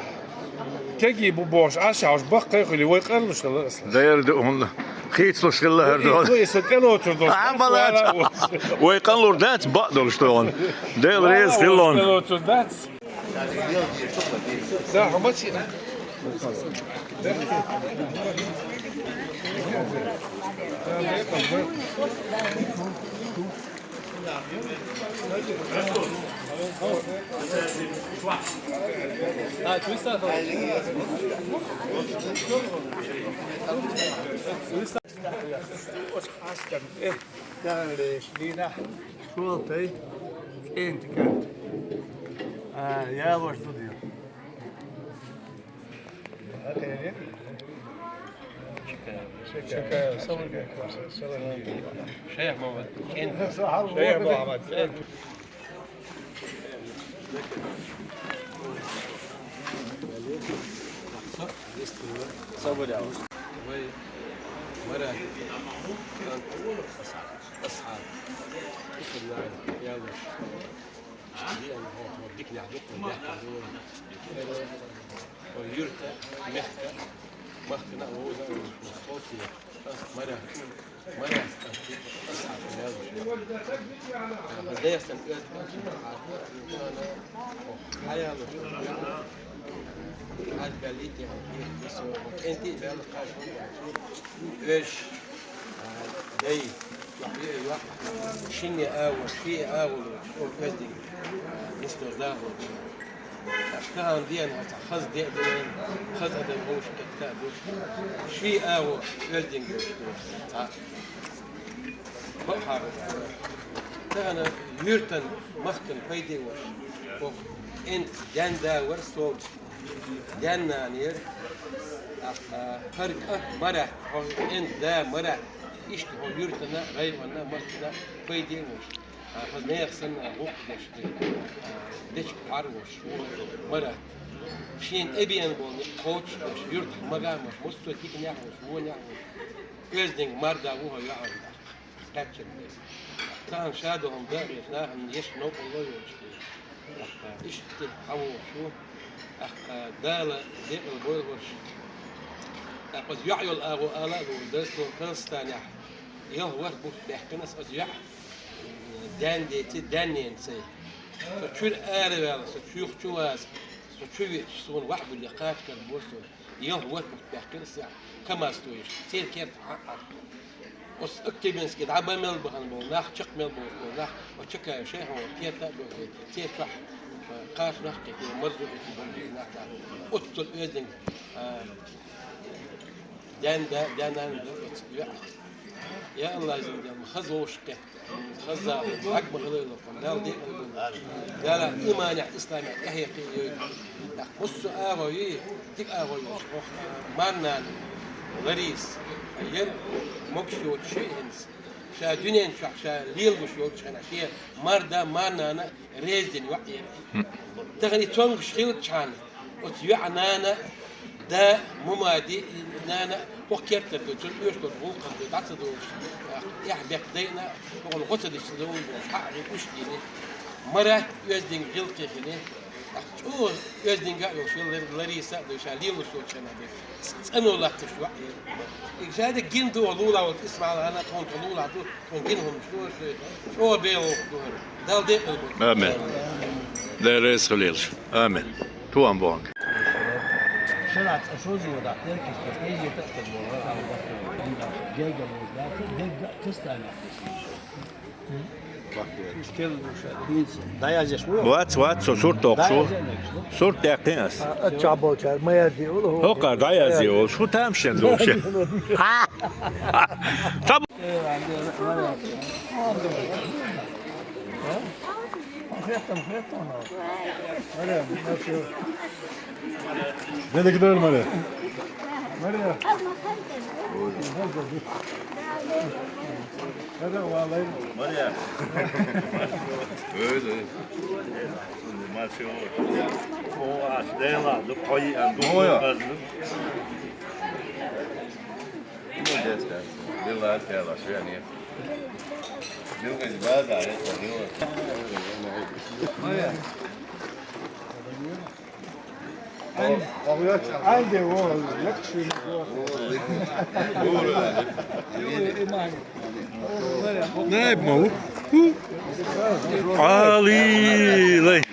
кегий бу бохуш, Ӏаш хьовш баккхий хуьлий, вай къарлуш хилла аса. Дера ду хӀунда. Хийцалуш хилла хӀара ду. Ду и со тӀелоцур долуш. А, балац. Вай къанлур дац, бакъ долуш ду хӀунда. Дела реза хилла хӀунда. ТӀелоцур дац. Да, хӀумач. Шайх Мухаммад. Шайх Мухаммад. Вай, Марат. Асхьаб. Асхьаб. Исмаил. Ялла. Дикнехь дукха баьхкина ду. Юрта, мехка, махкана а вовза а вовза. Маря, Маря, ас хьан ял. Хаздаевстан хьаял. Хьад баллите, кенти бел каш. Эш, дай. Шинне аву, ши аву, ол эздинг. Мистер Дагу. Тахана дена хьо цхьа хаза де а дина, хаза адам вовшахкхетта а ду. Ший агӀо оьздангалла ду. Цхьа бакъахьа тахана юьртан, махкан пайде а волуш, хӀокху кӀентан даьнна да вара со, даьнна нана яра, тӀаккха хӀара кӀант Марат, хӀокху кӀентан да Марат, иштта хӀокху юьртана, районна, махкана пайде а волуш. А, хаза нехан санна гӀуллакх деш дерг, а, дечиг кхоьруш ву Марат. Шена тӀебеана болу некъ кхочушдеш, юьртахь магамаш, массо а диканехь а волуш, вонехь а волуш, оьздангалла мар-да ву хьо йоӀана тӀаккха. Кхаьчна дерг. Тахана ша ду хӀума дан а гӀерташ, нахана еш новкъарло а йолуш. ТӀаккха иштта хьан вогӀуш ву. ТӀаккха Дала декъал бойла хӀорш. ТӀаккха аса йоӀ йолу агӀо ала а лур дара, со Казахстанехь ялх-ворхӀ бутт баьккхина аса, аса йоӀ. Даьнна деце, даьнна ненаций. Со чуьра араваьлла, со чуьйху чу ваза, со чу веача, суна ваьӀ буьллий кхача карабора суна. Ялх-ворхӀ бутт баьккхира аса, КамАЗ тойуш, церан керта хьаъ. Оцу Актёбинске дӀа бан мел бахана болу нах, чекх мел бохуш болу нах, оцу Чакаев Шайхьан керта а бохуш, церан чохь, а, кхача нах кхетий, марзо а кхетий болу нах. Оццул оьздангалла, а, даьнна да, даьнна нана да оцу йоӀа. Я АллахӀ, зинделла, хаза вовшахкхетта, хаза зама, бӀаьрг ма хилийла, Дала декъал бойла. Дала иманехь, исламехь тӀаьхье кхиийла. ТӀаккха массо а агӀо йий, дика агӀо йолуш, хӀокху марнана Лариса, яра могуш йоцуш шиъ хӀинца. Ша дуьнен чохь ша лелалуш йолчу хенахь, шен мар-да, марнана реза дина йоӀ яра. Тахана и цомгуш хилчхьана, оцу йоьӀан нана, да, Мумади, нана, хӀокху кертара ду, цунна оьшуш долчу гӀуллакхана ду, дӀа ца долуш, эхь беккха дайна, хӀокхуьнан гӀо ца дича ца довла бохуш, хьаъ гӀи уьш дийна, Марат оьздангалла гӀиллакхе хилла, чӀогӀа оьздангалла а йолуш, Лар-, Лариса а ду, ша лелалуш йолчу хенахь дерг. ЦӀано латтош йоӀ яра. И ша дерг гина ду, лулахь волчу ИсмаӀил-хьанна, тхуна тхо лулахь ду, тхуна гина хӀуманаш ду, чӀогӀа бегӀо ду хӀара. Дала декъал бойла. Амин. Дела реза хуьлийла. Амин. Туам бонг. Вац, вац, со сурт доккхуш ву. Сурт даьккхина ас. А, а, чохь болчара ма язде волу. ХӀокхара дӀаязде волу. Шу тамашен долуш. Там. Дедик дойла, Мария. Мария. Мария. Öyle. Maşallah. O aç değil aldık. Koyu yani. Koyu. Молодец, да. Дела тела, что я нет. Дела, да, да, это дело. Мария. Ан-, анде о, як шуьйра. Наиб ма ву. Али лай.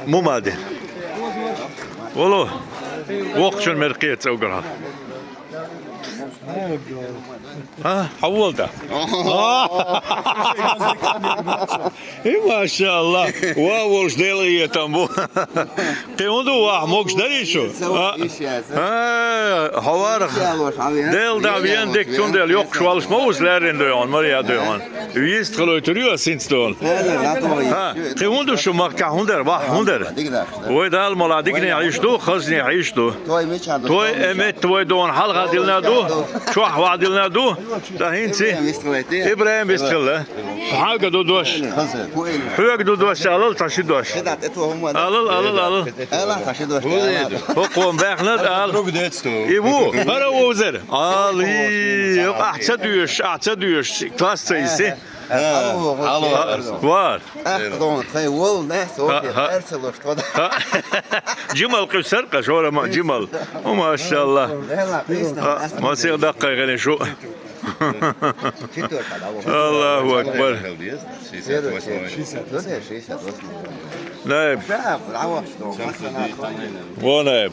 Мумади. Воло. Вокхачун мер кхета угара. А, хьан волда? И, машалла. Ва волуш Делан етам бу. Кхин хӀун ду ваха, могуш дарий шу? А? А, хьо варах. Делан дӀа вен дика, цундела йоккхуш валлаш ма ву со, лаьррина дуй хьуна, Мария дуй хьуна. Вистхилуьйтур ю ас хӀинца долу. Ха, кхин хӀун ду шу махкахь, хӀун дара, ваха, хӀун дара? Вай Дала мала дикане хьийш ду, хазне хьийш ду. Той, э, метта вай дона хьалха дилна ду, чохь ваха дилна ду. Ткъа хӀинца ИбрахӀим вистхилла. Хьоьга ду дош. Хьоьга ду дош, алал цхьа ши дош. Алал, алал, алал. ХӀокхо баьхнад ала. И ву, хӀара вовзар. Али, ахь ца доьшуш, ахь ца доьшуш, класс ца йиси. Вар. Жимал къуьсар къа, шора ма Жимал. О, машалла. Масех даккхай гӀелин шу. Аллаху акбар. Наиб. Во, наиб.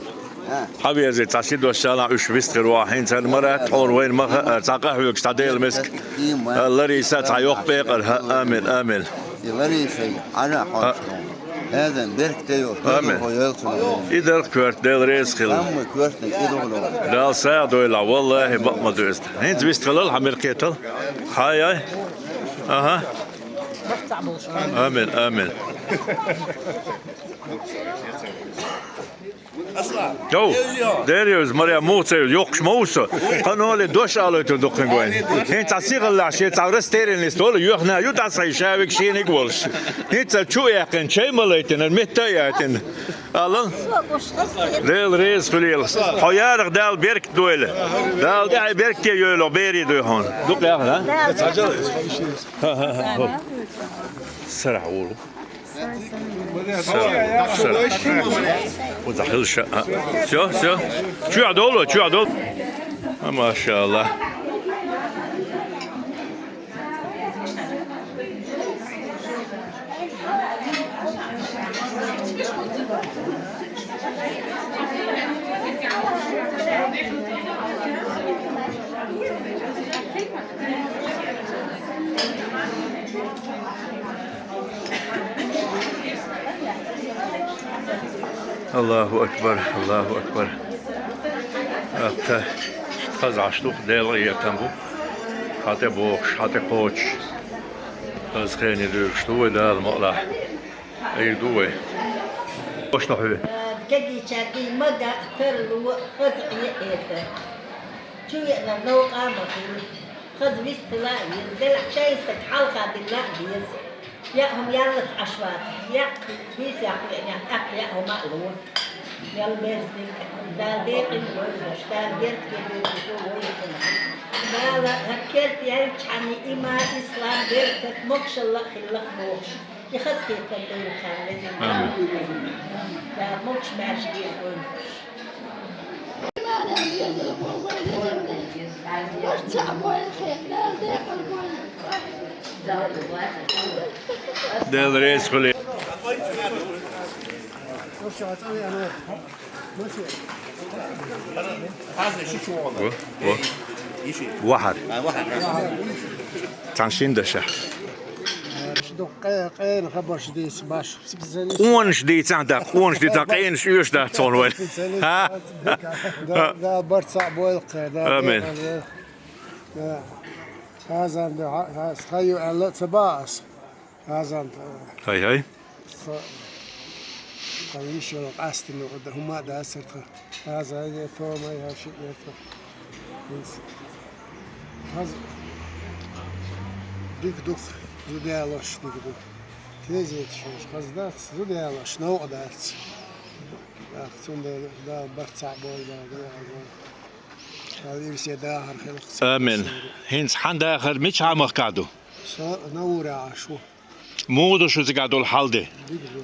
Хьан везий, цхьа ши дош шалахь уьш вистхир ваха, хӀинца хӀара Марат, хьуна вайна ма хаара, цхьа къахьоьгуш, цхьа Делан миска. Лариса, цхьа йоккха пекъар, хӀа, амин, амин. Ларисай, Ӏана хьош. Хазан беркате йолуш. Амин. Хьо йолчу. И дара коьрта, Дела реза хила. Самый коьртаниг и догӀу. Дала сагӀа дойла, валлахӀи, бакъ ма ду иза. ХӀинца вистхилал, хьан мира кхетал. Хьай, ай. Аха. Амин, амин. Йо, дерриге иза, Марьям, муха ца йо, йоккхуш ма ву со. Кхано ли дош алойтур ду кхин гойн. ХӀинца цхьа сихаллахь, шен цхьа растерянность дола, йоьхна ю дӀа сайн шавиг шийниг волуш. ХӀинца чу а яьккхина, чай ма лайтина, метта а яйтина. Алал. Дела реза хуьлийла. Хьо ярах Дала беркат дойла. Дала тӀехь беркате йойла, берий дуй хьуна. Дукха яхна, а? Сарахь волу. Всё, всё. Всё, всё. Чуьхь долу, чуьхь долу. А, машаАллахӀ. АллахӀу акбар, АллахӀу акбар. Атта, хаза Ӏаш ду, Делан гӀетам бу. Хьан тӀе бохуш, хьан тӀе кхочуш. Хаза хене дуьйлуш ду вай, Дала мукъалахь. Ай ду вай. Ош тахьуй. Кегийчаьргий мага тарло хаза Ӏе эта. Чу веана новкъа ма хила. Хаза вистхила а веза, делахь чайн стаг хьалха дилла а деза. Яа хӀума яллалц Ӏаш вац. Яккха бийца яккха веана, тӀаккха яа хӀума а ло. Ял безниг, Дала декъина вайнаш, Дала герт кедуьйтуш ву вай хӀума. Дала хӀара керт яьлчхьана иман, ислам, беркат, могушалла а хилла а бохуш. И хазахетар дуьйла царна везан Дала. Амин. Дала могуш-маьрша деза вайнаш. Дела реза хуьлийла. Во, во. Вахар. Цхьана шина даша. Къе-, къена хабарш дийца баш. Къонаш дийцахь, да, къонаш дийцахь, къенаш оьшуш дац хьуна вай. ХӀа? Да, да, барт цхьаъ бойла кхе, да. Амин. Да. Хазан да, ха-, ха-, стхайо аьлла ца баа ас. Хазан, хай, хай. Со, хан йиш йолу къастина хӀума а дацара тхан. Хазан я тома я ши я тхан. Хаза дика ду-кх, зуда ялош дика ду. Тезеташ йолуш хаза дац, зуда ялош новкъа дац. Ах, цундела Дала барт цхьаъ бойла, Дала, Дала, Дала. Дала ирсе дахар хилла. Амин. ХӀинца хьан дахар мичахьа махкахь ду? Со Навура Ӏаш ву. Муха ду шу цигахь долу хьал де?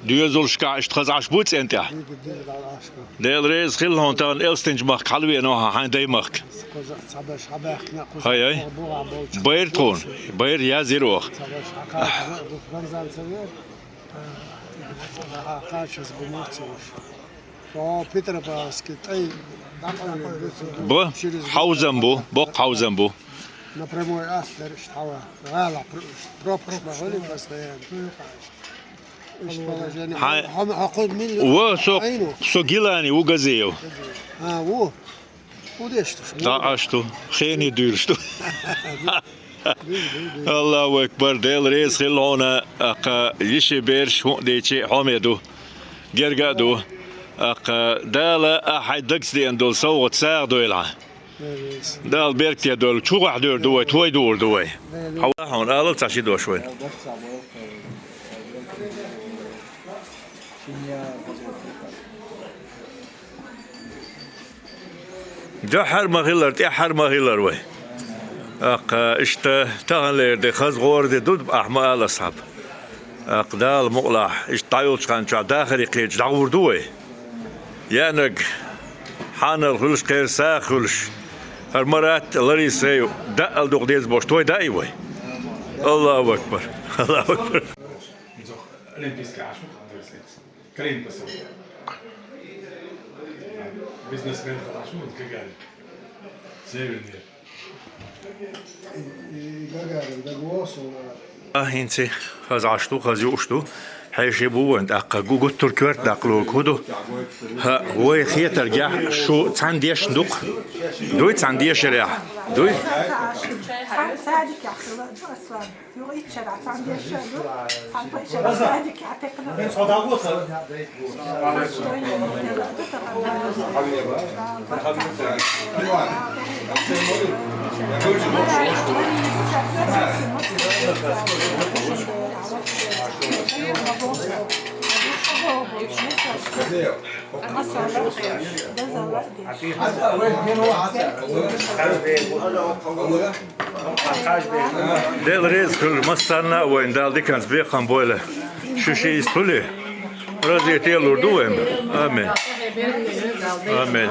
Доьзалшкахь иштта хаза Ӏаш бу цӀен тӀехь? Дела реза хилла хьуна, тахана Элстинчу махка хьалавеана хьан, хьайн даймахка. Хай, ай. Байра тхуна. Байра язйира оха. Бо, Петропавловске тӀай дӀакъевлира. Бо, хьовзам бу, боккха хьовзам бу. На прямой ас дара иштта хьава. ГӀала пр-, пропуск ма хуьлу постоянно. Иштта положение. Хьан-, хьо-, хьо-, хьо-, хьо-, мил-, Во, со, хьайна. Со Гилани ву, Газиев. А, ву. Ву деш ду шу? Да, аш ду. Хене дуьйлуш ду. Аллаху акбар, Дела реза хилла хьуна, аккха йиши берш хӀун а дийчи хьоме ду. Герга а ду. Аккха Дала а хьайн дагца деана долу совгӀат сагӀа дойла хьан. Дала беркате дойла. Чу гӀахь дойр ду вай, той дуур ду вай. Хьан хьуна алал цхьа ши дош вай. Дуьххьара ма хилар, тӀаьххьара ма хилар вай. Аккха, иштта, таханлера де хаза гӀора де ду, ахь ма ала асхьаб. Аккха, Дала мукъалахь, иштта дӀайолчу хан чохь дахаре кхеча дӀагӀур ду вай. Яънаг, хьанал хуьлуш, кхера сагӀа хуьлуш. ХӀара Марат, Лариса, даъал дукха деза бохуш, той даий вай? Аллаху акбар! Аллаху акбар! Олимпийский Ӏаш ву, Калин посёлок. Бизнесмен хала Ӏаш ву, Гагарин. Северный. И, и Гагарин, да, голосу, А, хӀинца хаза Ӏаш ду, хаза юуш ду. Хьеший бу вайн тӀаккха гу-, гуттар коьрта даккхалург хӀун ду? ХӀаъ, вай хетаргахь шу цхьаьна дешна ду-кх? Дуй цхьаьна дешарехь? Дуй? Цхьаьна садикехь хилла ду, Аслан. Юха итт шарахь цхьаьна дешар ду, цхьаьна пхи шарахь садикехь текхна. Дела реза хуьлда массарна а вайна, Дала диканца бекхам бойла. Шу ши йист хуьлий? Развитие лур ду вайна. Амин. Амин.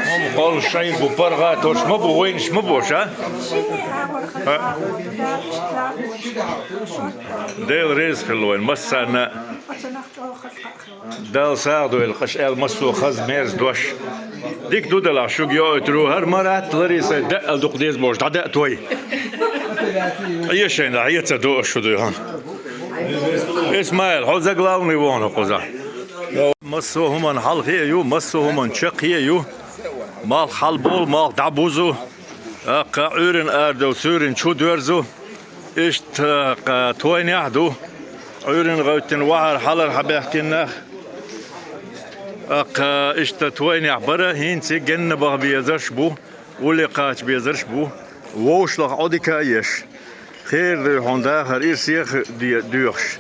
ХӀума кхоллаш шайга бу, паргӀаташ ма бу, вайнаш ма бу, ша? Дела реза хуьлда вайна массарна а. Дала сагӀа дойла, къаьстта аьлла массо а хаза мерза дош. Дика ду делахь, шуьга йоуьйтур ву, хӀара Марат, Лариса даьа дукха деза болуш, дӀадаьа той. Ӏе шайна, Ӏе ца до шу дуй хьуна. Исмаил, хьо за главный ву хьуна кхузахь. Массо а хӀуманна хьалхе а ю, массо а хӀуманна чаккхе а ю. Малх хьалаболу, малх дӀабузу. ТӀаккха Ӏуьйранна арадевлла суьйранна чу доьрзу. Иштта, кха, тойнехь а ду. Ӏуьйранна гӀевттина вахьар хьалара хьабаьхкина нах. ТӀаккха иштта тойнехь бара, хӀинца генна баха безарш бу, улле кхача безарш бу. ВовшалгӀа Ӏодика а еш, хера дуй хьуна дахар ирсе а де-, доьхуш.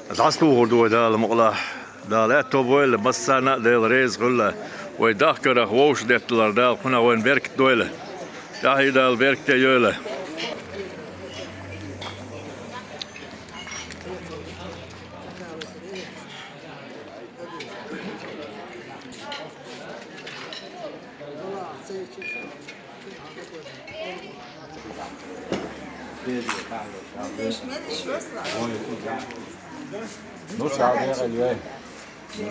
ДӀасатухур ду вай Дала мукъалахь. Дала аьтто бойла, массарна а Дела реза хуьлда. Вай дахкарах вовшах детталара Дала кхунах вайна беркат дойла. ТӀаьхье Дала беркате йойла. Ну, сагӀа дехьа лоь. Ну,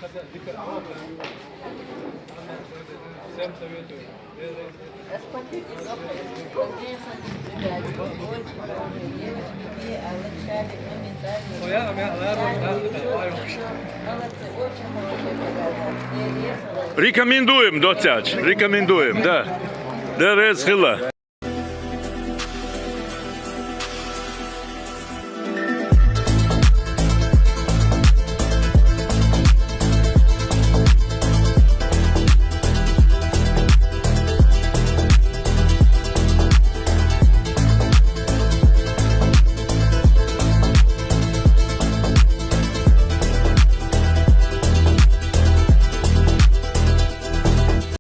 сагӀа дехьа лоь. Рекомендуем, доцяч, рекомендуем, да. Дела реза хила.